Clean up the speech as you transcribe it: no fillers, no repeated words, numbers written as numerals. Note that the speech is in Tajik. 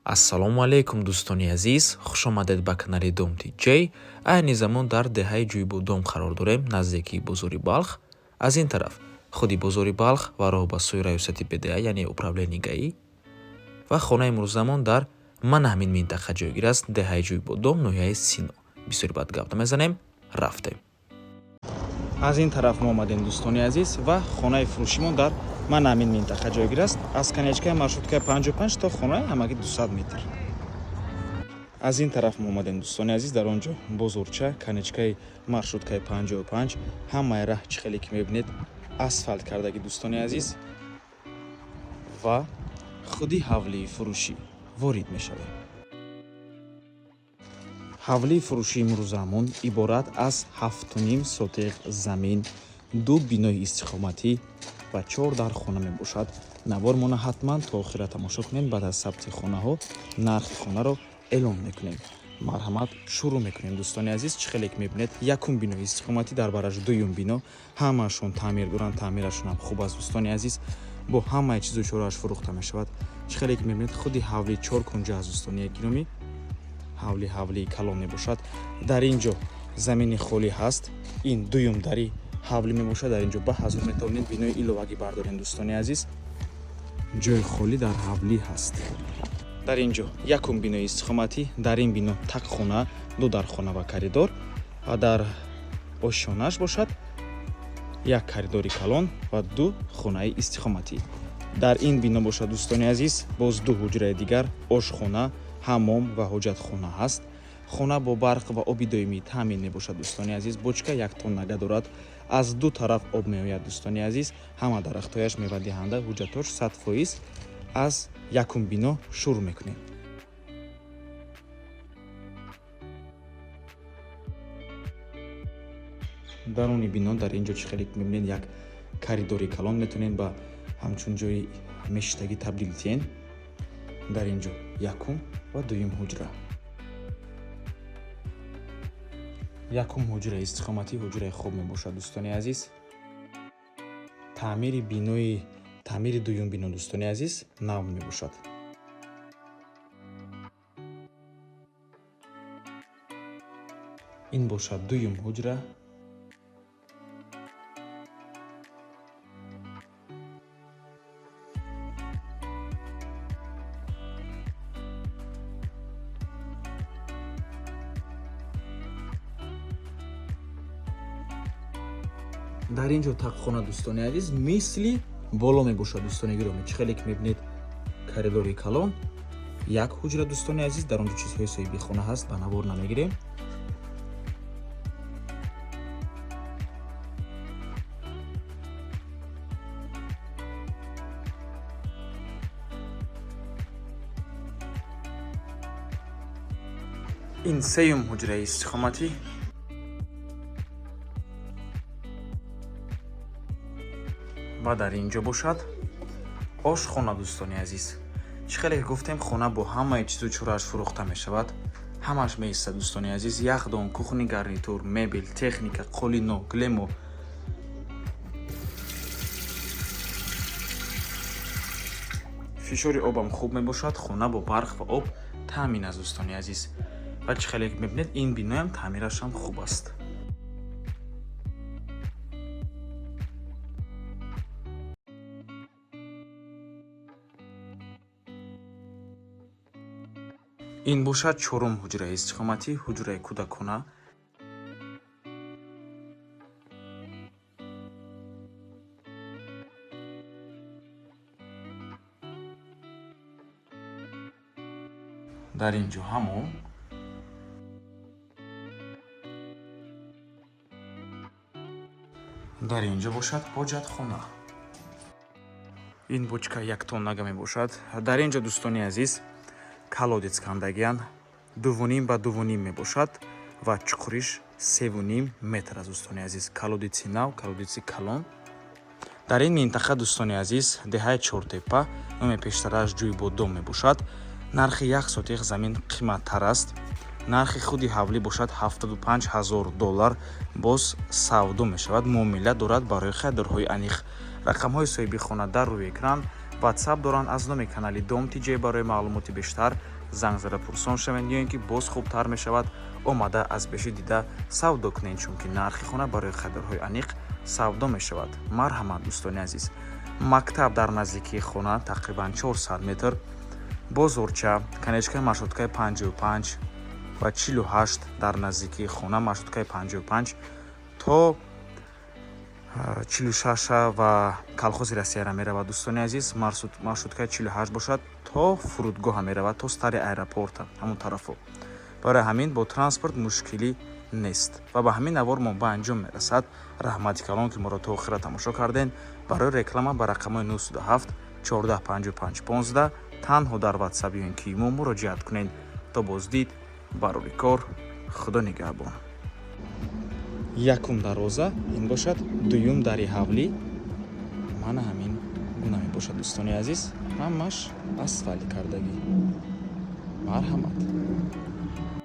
Ассалому алайкум, дӯстони азиз, хушомадед ба канали Дом Тиҷей. Айни замон дар деҳаи Ҷӯйбодом қарор дорем, наздикии бозори Балх. Аз ин тараф худи бозори Балх ва роҳ ба сӯи раёсати БДА, яъне управление ГАИ. Ва хонаи имрӯзамон дар мана ҳамин минтақа ҷойгир аст, деҳаи Ҷӯйбодом, ноҳияи Сино. Бисёри баъд гап намезанем, рафтем. Аз ин тараф мо омадем, дӯстони азиз, ва хонаи фурӯшимон дар мана ҳамин минтақа ҷойгир аст. Аз конечкаи маршруткаи 55 то хонаи ҳамагӣ 200 метр. Аз ин тараф мо омадем, дӯстони азиз, дар он ҷо бозорча, конечкаи маршруткаи 55. Ҳамаи раҳ, чӣ хеле ки мебинед, асфалт кардагӣ, дӯстони азиз, ва худи ҳавлии фурӯшӣ ворид мешавем. Ҳавлии фурӯшии имрӯзаамон иборат аз 7,5 сотиқ замин, ду бинои истиқоматӣ ва чор дар хона мебошад. Навормона ҳатман то охира тамошо кунед. Баъд аз сабти хонаҳо нархи хонаро эълон мекунем. Марҳамат, шурӯъ мекунем, дӯстони азиз. Чӣ хеле ки мебинед, якум бинои истиқоматӣ, дар бараш дуюм бино, ҳамаашон таъмир доранд, таъмирашонам хуб аст, дӯстони азиз. Бо ҳамаи чизу чорааш фурӯхта мешавад. Чӣ хеле ки мебинед, худи ҳавли чор кунҷа аст, дӯстони гиромӣ. Ҳавли ҳавлии калон мебошад. Дар ин ҷо замини холӣ ҳаст. Ин дуюм дари ҳавлӣ мебошад. Дар ин ҷо ба ҳазур метавонед бинои иловагӣ бардоред, дӯстони азиз. Ҷои холӣ дар ҳавлӣ ҳаст. Дар ин ҷо якум бинои истиқоматӣ. Дар ин бино тақхона, ду дархона ва коридор, ва дар ошёнааш бошад як коридори калон ва ду хонаи истиқоматӣ. Дар ин бино бошад, дӯстони азиз, боз ду ҳуҷраи дигар, ошхона, ҳаммом ва ҳоҷатхона ҳаст. Хона бо барқ ва оби доимӣ таъмин мебошад, дӯстони азиз. Бочка як тоннага дорад, аз ду тараф об меояд, дӯстони азиз. Ҳама дарахтҳояш мевадиҳанда, ҳуҷҷатош 100%. Аз якум бино шурӯъ мекунем. Даруни бино дар ин ҷо, чӣ хеле мебинед, як коридори калон, метавонед ба ҳамчун ҷои мешиштагӣ табдил диҳед. Дар ин ҷо якум ва дуюм ҳуҷра. Якум ҳуҷраи истиқоматӣ ҳуҷраи хоб мебошад, дӯстони азиз. Таъмири бинои, таъмири дуюм бино, дӯстони азиз, нав мебошад. Ин бошад дуюм ҳуҷра. Дар ин ҷо тақхона, дӯстони азиз, мисли боло мебошад, дӯстони гиромӣ. Чӣ хеле ки мебинед, коридори калон, як ҳуҷра, дӯстони азиз. Дар он ҷо чизҳои соҳиби хона ҳаст, ба навор намегирем. Ин сеюм ҳуҷраи истиқоматӣ. Ва дар ин ҷо бошад ошхона, дӯстони азиз. Чӣ хеле ки гуфтем, хона бо ҳамаи чизу чорааш фурӯхта мешавад. Ҳамаш меистад, дӯстони азиз: яхдон, кухонный гарнитур, мебел, техника, қолино, гилемо. Фишори обам хуб мебошад. Хона бо барқ ва об таъмин аст, дӯстони азиз. Ва чӣ хеле ки мебинед, ин биноям таъмирашам хуб аст. Ин бошад чорум ҳуҷраи истиқоматӣ, ҳуҷраи кӯдакона. Дар ин ҷо ҳаммом. Дар ин ҷо бошад ҳоҷатхона. Ин бочка як тоннага мебошад. Дар ин ҷо, дӯстони азиз, колодец кандагиян, 2,5 ба 2,5 мебошад ва чуқуриш 3,5 метр аст, дӯстони азиз. Колодеци нав, колодеци калон. Дар ин минтақа, дӯстони азиз, деҳаи Чортепа, номи пештарааш Ҷӯйбодом мебошад, нархи як сотиқ замин қиматтар аст. Нархи худи ҳавлӣ бошад 75 ҳазор доллар. Боз савдо мешавад, муомила дорад. Барои харидорҳои аниқ рақамҳои соҳиби хона дар рӯи экран. Ватсап доранд аз номи канали Дом Тиҷей. Барои маълумоти бештар занг зада пурсон шавед ё ин ки боз хубтар мешавад, омада аз пеши дида савдо кунед, чунки нархи хона барои харидорҳои аниқ савдо мешавад. Марҳамат, дӯстони азиз. Мактаб дар наздикии хона, тақрибан 400 метр. Бозорча, конечкаи маршруткаи 55 ва 48 дар наздикии хона. Маршруткаи 55 то 46 ва Колхози Россияра меравад, дӯстони азиз. Маршруткаи 48 бошад, то фурудгоҳа меравад, то старый аэропорта, ҳамон тарафо. Барои ҳамин бо транспорт мушкилӣ нест. Ва ба ҳамин навор мо ба анҷом мерасад. Раҳмати калон, ки моро то охира тамошо кардем. Барои реклама ба рақамҳои 907 14 55 15 танҳо дар Ватсап ё ин ки имо муроҷиат кунед. То боздид, барори кор, Худо нигаҳбон. Якум дарвоза ин бошад, дуюм дари ҳавлӣ мана ҳамин гуна мебошад, дӯстони азиз. Ҳамаш асфалт кардагӣ. Марҳамат.